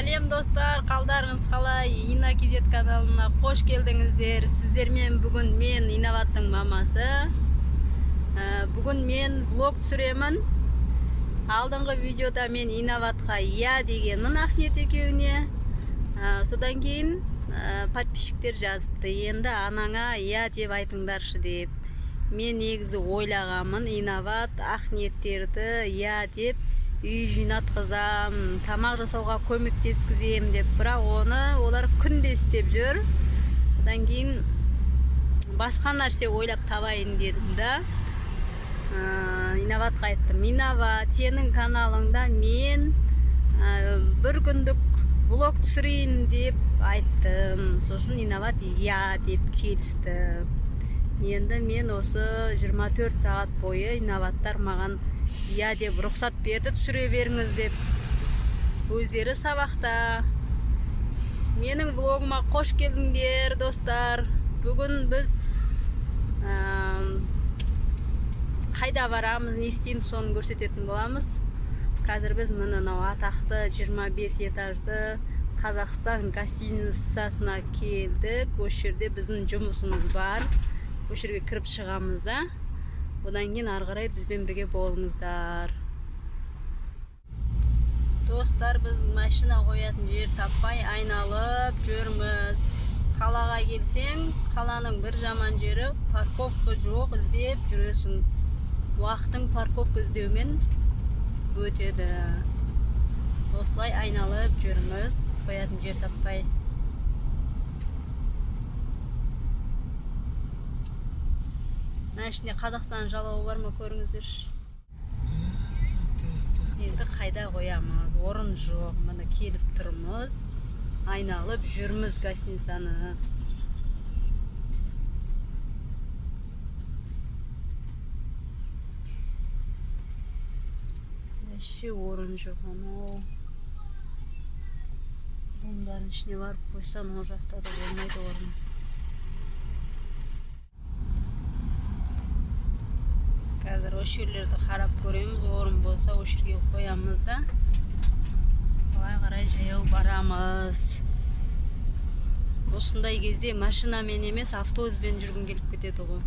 Сәлем, достар! Қалдарыңыз қалай? Ина Kz каналына қош келдіңіздер. Сіздермен бүгін мен, Инабаттың мамасы. Бүгін мен влог түсіремін. Алдыңғы видеода мен Инабатқа иә дегенмін, Ақниет екеуіне. Содан кейін подписчиктер жазыпты, енді анаңа иә деп айтыңдаршы деп. Мен негізі ойлағанмын, Инабат, Ақниеттерді иә деп үй жинатқызам, тамақ жасауға көмектескіземін деп, бірақ оны олар күнде істеп жүр. Одан кейін басқа нәрсе ойлап табайын дедім да. Инабатқа айттым: «Инабат, сенің каналыңда мен бір күндік влог түсірейін», — деп айттым. Сосын Инабат иә деп келісті. Енді мен осы 24 сағат бойы Инабаттар маған иә деп рұқсат берді, түсіре беріңіз деп. Өздері сабақта. Менің влогыма қош келдіңдер, достар! Бүгін біз қайда барамыз, не істейміз, соны көрсететін боламыз. Қазір біз міне мынау атақты 25 этажды Қазақстан гостиницасына келдік. Осы жерде біздің жұмысымыз бар. Осы жерге кіріп шығамыз да, одан кейін ары қарай бізбен бірге болыңыздар. Достар, біз машина қоятын жер таппай айналып жүрміз. Қалаға келсең, қаланың бір жаман жері — парковка жоқ, іздеп жүресің. Уақытың парковка іздеумен өтеді. Осылай айналып жүрміз қоятын жер таппай. Мына ішінде Қазақстан жалауы бар ма, көріңіздерші. Енді қайда қоямыз? Орын жоқ. Міне, келіп тұрмыз, айналып жүрміз гостиницаны. Вообще орын жоқ. Анау домдардың ішіне барып қойсаң, ол жақта да болмайды орын. Қазір осы жерлерді қарап көреміз, орын болса, осы жерге қоямыз да, былай қарай жаяу барамыз. Осындай кезде машинамен емес, автобуспен жүргім келіп кетеді ғой.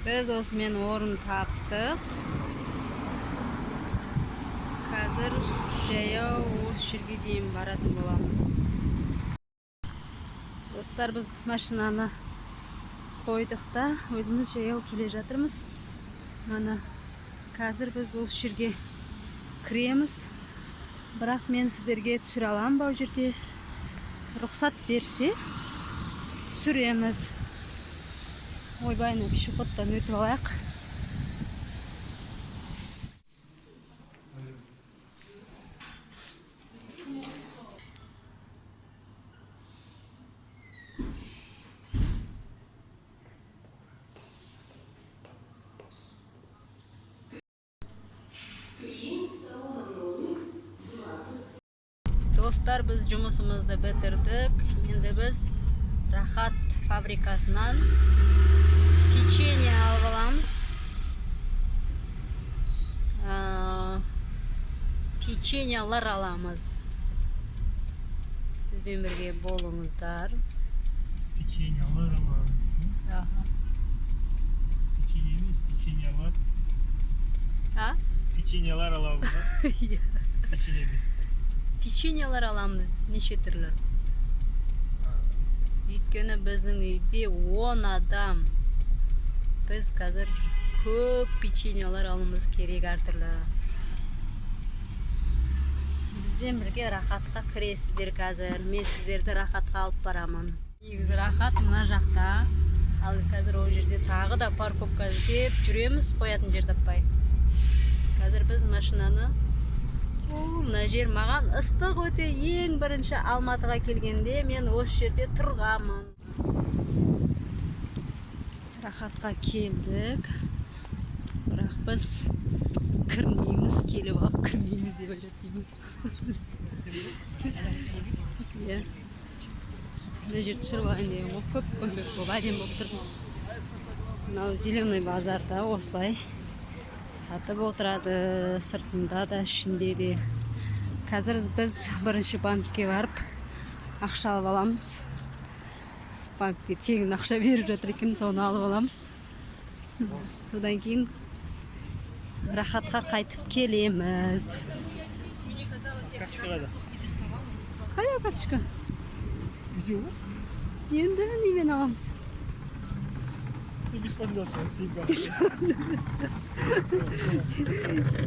Біз осымен орын таптық. Қазір жаяу осы жерге дейін баратын боламыз. Достар, біз машинаны қойдық та, өзіміз жаяу келе жатырмыз. Міне, қазір біз осы жерге кіреміз, бірақ мен сіздерге түсіре аламын ба? Ол жерде рұқсат берсе, түсіреміз. Ойбай, мына пешеходтан өтіп алайық. Клиент стал на номер 20. Достар, біз жұмысымызды бітірдік. Енді біз Рахат фабрикасынан печенье алып аламыз. Печеньелар аламыз. Бізбен бірге болыңыздар. Печеньелар аламыз. Аха. Печенье емес, печеньелар. А? Печеньелар аламыз ба? Иә. Печенье емес. Печеньелар аламыз неше түрлі, өйткені біздің үйде 10 адам. Біз қазір көп печеньелар алуымыз керек әртүрлі. Бізбен бірге Рахатқа кіресіздер. Қазір мен сіздерді Рахатқа алып барамын. Негізі Рахат мына жақта, ал қазір ол жерде тағы да парковка іздеп жүреміз қоятын жер таппай. Қазір біз машинаны... О, мына жер маған ыстық өте. Ең бірінші Алматыға келгенде мен осы жерде тұрғанмын. Рахатқа келдік, бірақ біз кірмейміз. Келіп алып кірмейміз деп ойлады деймін. Иә, мына жерді түсіріп алайын деген ғой. Көп көмек болып, әдемі болып тұр. Мынау Зеленый базарда осылай сатып отырады, сыртында да, ішінде де. Қазір біз бірінші банкке барып ақша алып аламыз. Банкте тегін ақша беріп жатыр екен, соны алып аламыз. Содан кейін Рахатқа қайтып келеміз. Карточка қайда? Қайда карточка? Үйде ғой. Енді немен аламыз? Бесплатно тегін.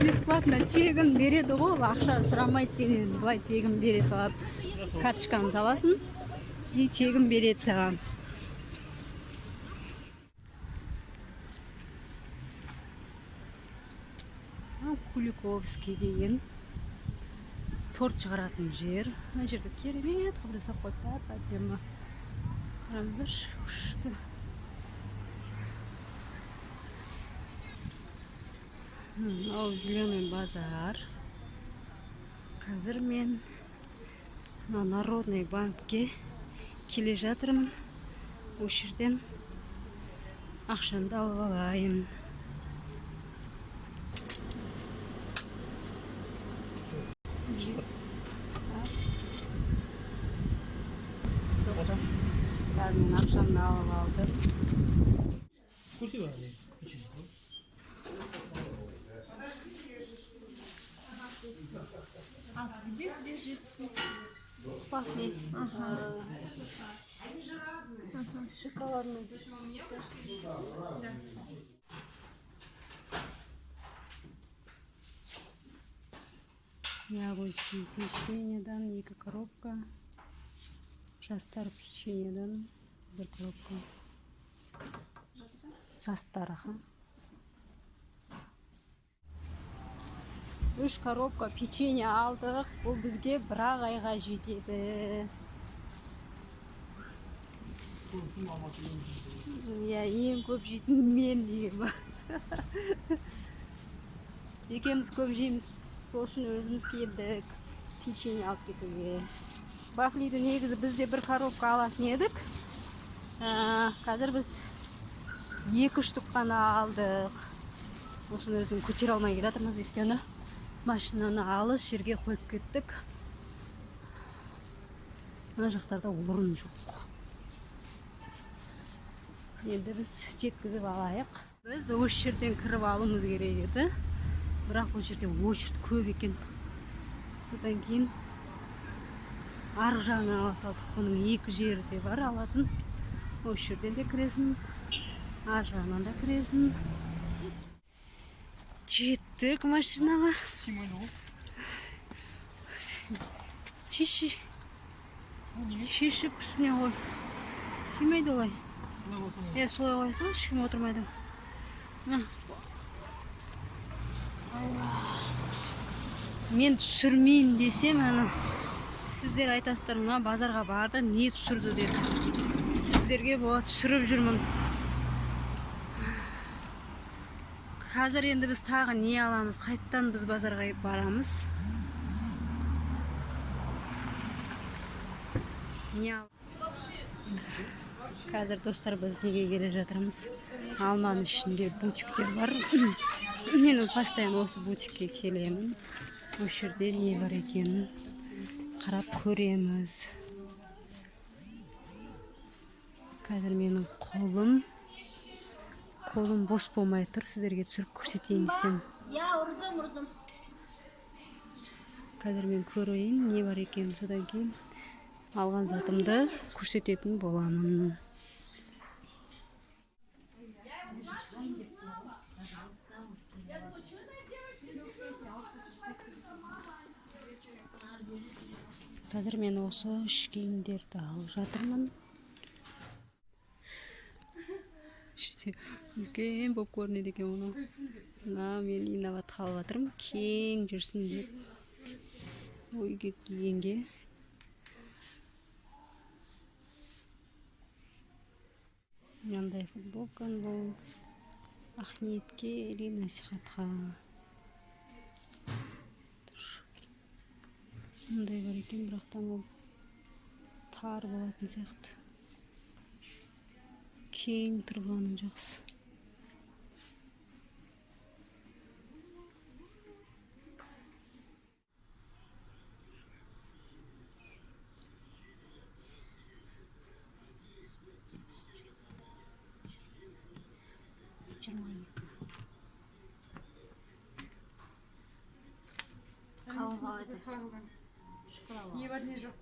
Бесплатно, тегін береді ғой ол, ақша сұрамайды сенен, былай тегін бере салады. Карточканы саласың и тегін береді саған. Мынау Куликовский деген торт шығаратын жер. Мына жерде керемет қылып жасап қойыпты, әп әдемі. Қараңыздаршы, күшті. Мынау Зеленый базар. Қазір мен мына Народный банкке келе жатырмын. Осы жерден ақшамды алып алайын. Қазір мен ақшамды алып алдым. Көрсе бар не? Печенье. А где лежит суп? Пахнет. Ага. Шоколадный. Да. Яблочный печеньеден екі коробка. Жастар печеньеден бір коробка. Жастар? Жастар, аха. Үш коробка печенье алдық. Бұл бізге бір ақ айға жетеді. Иә, ең көп жейтін мен деген ба. Екеуміз көп жейміз. Сол үшін өзіміз келдік печенье алып кетуге. Вафлиді негізі біз де бір коробка алатын едік. Қазір біз екі штук қана алдық. Осыны өзін көтере алмай келе жатырмыз, өйткені машинаны алыс жерге қойып кеттік. Мына жақтарда орын жоқ. Енді біз жеткізіп алайық. Біз осы жерден кіріп алуымыз керек еді. Бірақ бұл жерде очередь көп екен. Содан кейін арғы жағынан ала салдық. Бұның екі жері де бар алатын. Осы жерден де кіресің, ар жағынан да кіресің. Жеттік машинаға. Сыймайды ғой. Шеші. Неге? Шешіп үстіне қой. Сыймайды олай. Мына болса. Е, солай қоя сал, ешкім отырмайды. На. Мен түсірмейін десем, ана сіздер айтасыздар, мына базарға барды, не түсірді деп. Сіздерге бола түсіріп жүрмін. Қазір енді біз тағы не аламыз? Қайттан біз базарға барамыз. Не ал. Қазір, достар, біз неге келе жатырмыз? Алманың ішінде бутиктер бар. Мен постоянно осы бутикке келемін. Осы жерде не бар екенін қарап көреміз. Қазір менің қолым бос болмай тұр, сіздерге түсіріп көрсетейін десем. Я ұрдым, ұрдым. Қазір мен көрейін не бар екенін, содан кейін алған затымды көрсететін боламын. Қазір мен осы іш киімдерді алып жатырмын. Іште үлкен болып көрінеді екен оны. Мына мен Инабатқа алып жатырмын, кең жүрсін деп. Үйге кигенге. Мынандай футболканы бұл Ақниетке или Насихатқа. Мындай бар екен, бірақтан ол тар болатын сияқты. Кең тұрғаны жақсы. Қалай айтады? Не бар, не жоқ.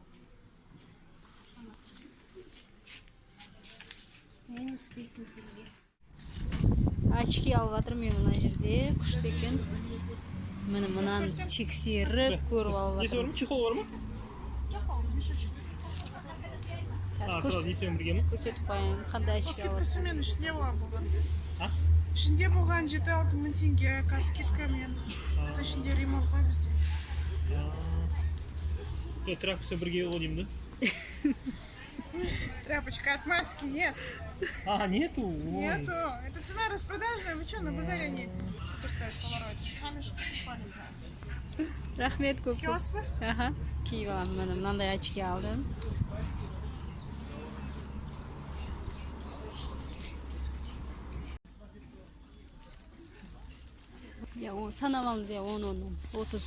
Минус 5000 теңге. Очки алып жатырмын мен мына жерде, күшті екен. Міне, мынаны тексеріп көріп алып Несі бар жатырмын. ма? Чехол бар ма? Жоқ, ол мешочек. А, Қазір сразу несімен бірге ма? көрсетіп қояйын, қандай очки алып жатырмын. Скидкасымен ішінде болған болған. А? Ішінде болған 7-6 мың теңге, қазір скидкамен. Біз ішінде ремонт қой бізде. Е, тряпкасы бірге ғой деймін да. Тряпочка от маски нет. А, нету? Ой. Нету. Это цена распродажная. Вы что, на базаре они сколько стоят повороте? Сами же покупали, знаете. Рахмет көп көп. Киос ба? Аха, киіп аламын. Міне, мынандай очки алдым. Иә, санап алыңыз, иә, 10, 10, 30.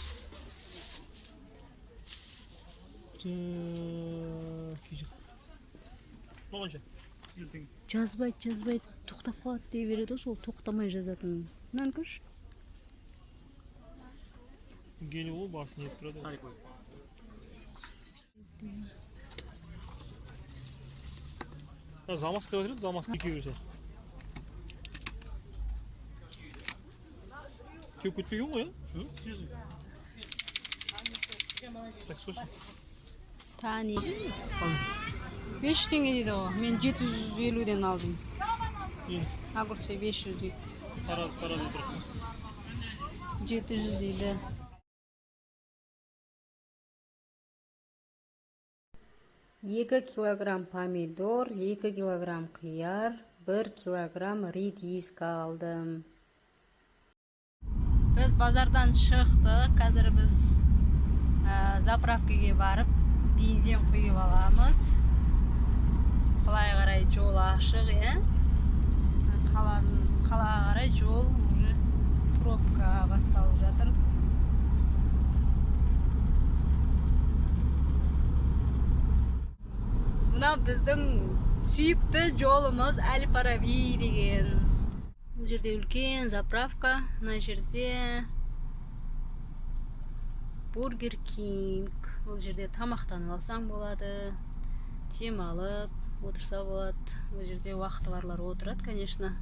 Так, кеше. Мынау қанша? 50 теңге. Жазбайды, жазбайды, тоқтап қалады дей береді ғой, сол тоқтамай жазатын. Мынаны көрші. Гель ғой, басы нетіп тұрады ғой. А, замазка деп жатыр, замазка екеуі сол. Кеуіп кетпеген ғой, иә? Жоқ, свежий. Так, слушай. Тани. 500 теңге дейді ғой. Мен 750-ден алдым. Е, Огурцы 500 дейді. Тараз отыр. 700 дейді. 2 килограмм помидор, 2 килограмм қияр, 1 килограмм редиска алдым. Біз базардан шықтық. Қазір біз заправкаге барып бензин құйып аламыз. Былай қарай жол ашық, иә. Қалаға қарай жол уже пробка басталып жатыр. Мына біздің сүйікті жолымыз, Әл Фараби деген. Бұл жерде үлкен заправка, мына жерде Бургер Кинг. Бұл жерде тамақтанып алсаң болады, демалып отырса болады. Бұл жерде уақыты барлар отырады, конечно.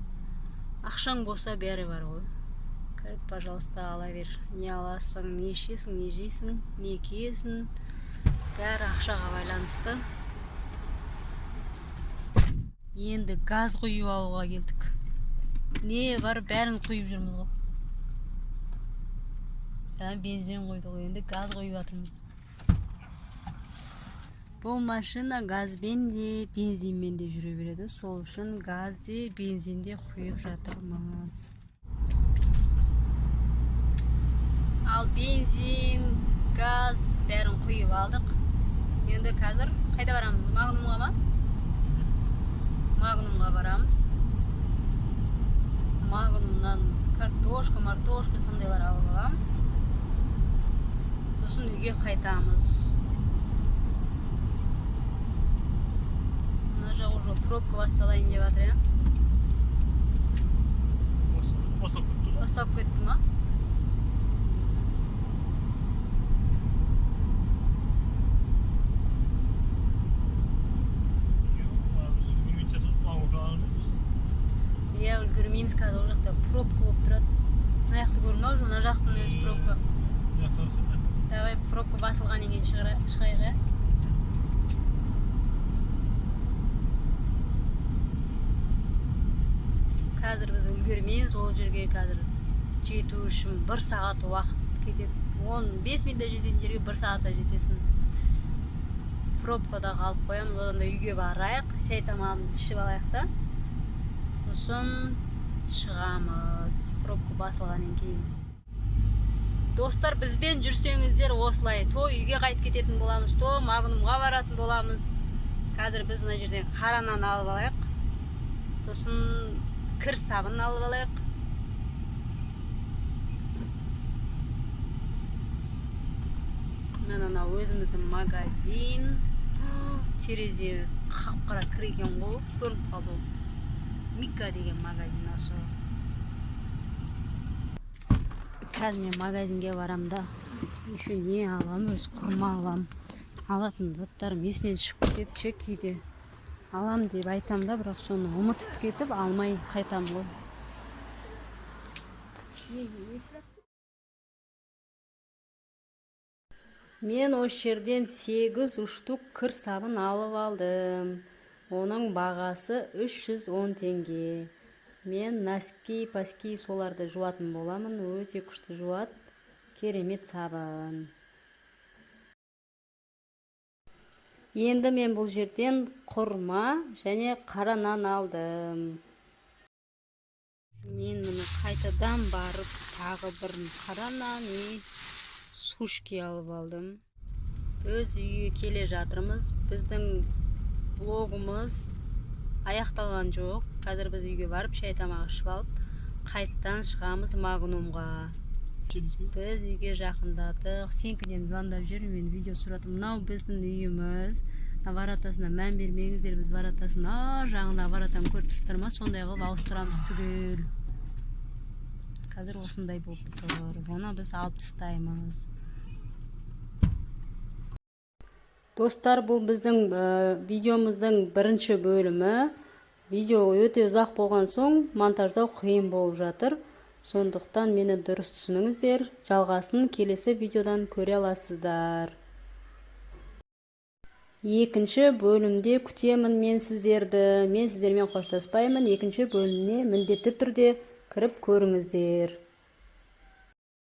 Ақшаң болса, бәрі бар ғой. Кіріп, пожалуйста, ала бер. Не аласың, не ішесің, не жейсің, не киесің. Бәрі ақшаға байланысты. Енді газ құйып алуға келдік. Не бар, бәрін құйып жүрміз ғой. Жаңа бензин құйдық, енді газ құйып жатырмыз. Бұл машина газбен де, бензинмен де жүре береді. Сол үшін газ де, бензин де құйып жатырмыз. Ал бензин, газ бәрін құйып алдық. Енді қазір қайда барамыз? Магнумға ма? Магнумға барамыз. Магнумнан картошка, мартошка, сондайлар алып аламыз. Сосын үйге қайтамыз. Мына жақ уже пробка басталайын деп жатыр, иә. Басталып кетті ғой. Басталып кетті ма? Жоқ, біз үлгермейтін сияқтымыз, Магнумға алмаймыз. Иә, үлгермейміз, қазір ол жақта пробка болып тұрады. Мына жақты көрдің ба, уже мына жақтың өзі пробка. Мына жақта болса, Давай, пробка басылғаннан кейін шығайық, иә. Қазір біз үлгермейміз ол жерге. Қазір жету үшін бір сағат уақыт кетеді. 15 минутта жететін жерге бір сағатта жетесің. Пробкада қалып қоямыз. Одан да үйге барайық, шай тамағымызды ішіп алайық та, сосын шығамыз пробка басылғаннан кейін. Достар, бізбен жүрсеңіздер, осылай то үйге қайтып кететін боламыз, то Магнумға баратын боламыз. Қазір біз мына жерден қара нан алып алайық, сосын кір сабын алып алайық. Міне, анау өзіміздің магазин. Терезе қап қара кір екен ғой, көрініп қалды ғой. Мика деген магазин осы. Қазір мен магазинге барамын да. Еще не алам? Өзі құрма алам. Алатын заттарым есінен шығып кетеді ше кейде. Алам деп айтам да, бірақ соны ұмытып кетіп, алмай қайтам ғой. Мен осы жерден 8 штук кір сабын алып алдым. Оның бағасы 310 теңге. Мен носки, паски, соларды жуатын боламын. Өте күшті жуады, керемет сабын. Енді мен бұл жерден құрма және қара нан алдым. Мен міне қайтадан барып, тағы бір қара нан и сушки алып алдым. Біз үйге келе жатырмыз. Біздің влогымыз аяқталған жоқ. Қазір біз үйге барып, шай тамақ ішіп алып, қайтадан шығамыз Магнумға. Біз үйге жақындадық. Сенікінен звондап жүр, мен видео түсіріп жатырмын. Мынау біздің үйіміз. Мына воротасына мән бермеңіздер. Біз воротасын, ар жағындағы воротаны көріп тұрсыздар ма? Сондай қылып ауыстырамыз түгел. Қазір осындай болып тұр, оны біз алып тастаймыз. Достар, бұл біздің видеомыздың бірінші бөлімі. Видео өте ұзақ болған соң, монтаждау қиын болып жатыр. Сондықтан мені дұрыс түсініңіздер. Жалғасын келесі видеодан көре аласыздар. Екінші бөлімде күтемін мен сіздерді. Мен сіздермен қоштаспаймын. Екінші бөліміне міндетті түрде кіріп көріңіздер.